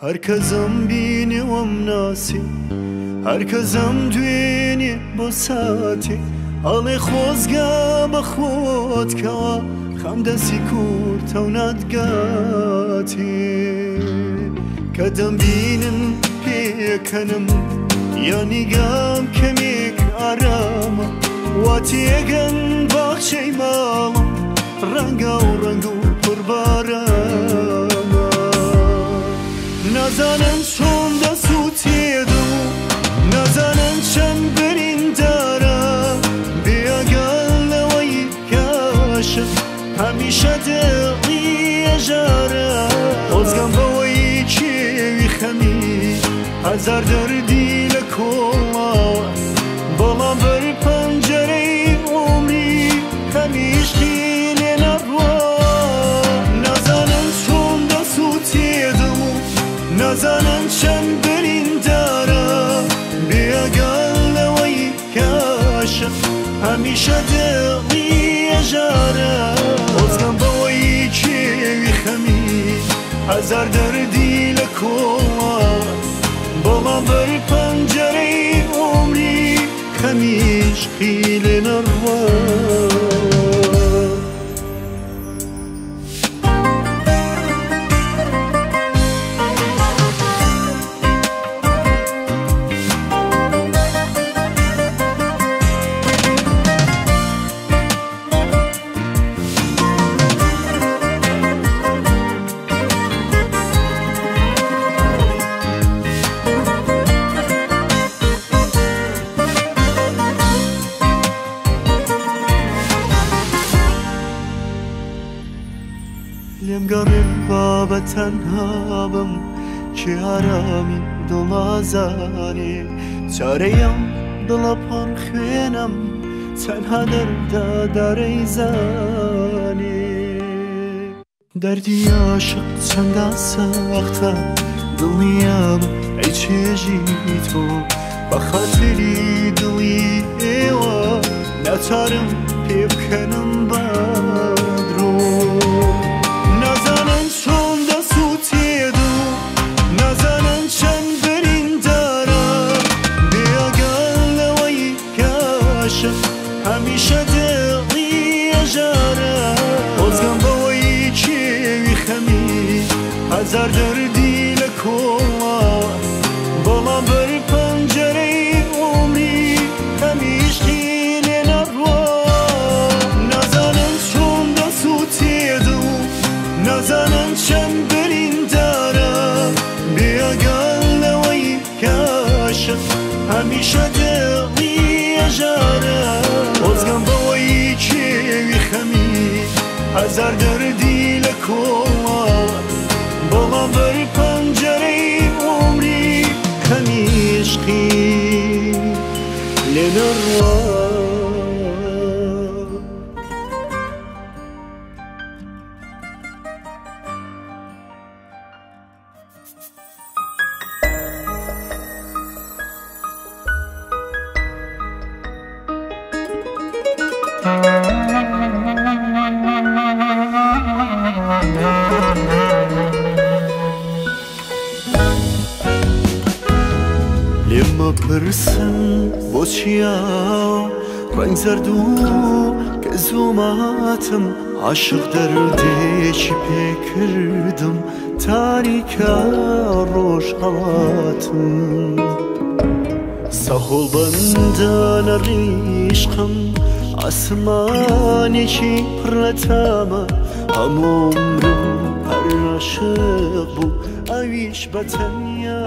هەر کەسم بینێ وەم ناسی، هەر کەسم دوێنێ بۆ ساتێ، ئەڵێ خۆزگە بە خۆت کەوە خەم دەستی کورتە و ناتگاتێ. کە دەمبینن پێکەنم یا نیگام کەمێک ئارامە، وا تێگەن باخچەی ماڵم ڕەنگە و ڕەنگ و پڕبارامە. نازانن چۆن دەسووتێدم و نازانن چەند بریندارە، بێئاگان لەوەی کە عاشق هەمیشە دڵی ئەژارە. خۆزگەم بەوەی کێوی خەمی هەزار دەردی لە کۆڵاوە، بەڵام بەر پەنجەرەی عومری خەمیشقی لێ نەڕوا. نازانن چۆن دەسووتێدم و نازانن چەند بریندارە، بێئاگان لەوەی کە عاشق هەمیشە دڵی ئەژارە. خۆزگەم بەوەی کێوی خەمی هەزار دەردی لە کۆڵاوە، بەڵام بەر پەنجەرەی عومری خەمیشقی لێ نەڕوا. لێم گەڕێ با بە تەنها بم، کێ ئارامی دڵ نازانێ، چارەیەم دڵە پڕ خوێنم تەنها دەردادارەی زانێ. دەردی عاشق چەندە سەختە، دڵنیام ئەی چێژی تۆ، بە خاتری دڵی ئێوە ناچارم پێ بکەنم بە درۆ. نازانن چۆن دەسووتێدم و نازانن چەند بریندارە، بێئاگان لەوەی کە عاشق هەمیشە دڵی ئەژارە. خۆزگەم بەوەی کێوی خەمی هەزار دەردی لە کۆڵاوە، بەڵام بەر پەنجەرەی عومری خەمیشقی لێ نەڕوا. نازانن چۆن دەسووتێدم و نازانن چەند بریندارە، بێئاگان لەوەی کە عاشق هەمیشە دڵی ئەژارە. خۆزگەم بەوەی کێوی خەمی هەزار دەردی لە کۆڵاوە، بەڵام بەر پەنجەرەی عومری خەمیشقی لێ نەڕوا. لێمە پرسن بۆچیە ڕەنگ زەرد و کە زووماتم، عاشق دەردێکی پێکردم تاریکە ڕۆژ هەڵاتم. سەهۆڵ بەندانە ڕیشقم ئاسمانێکی پڕ لە تامە، هەموو عومرم هەر عاشق بوو ئەویش بە تەنیا.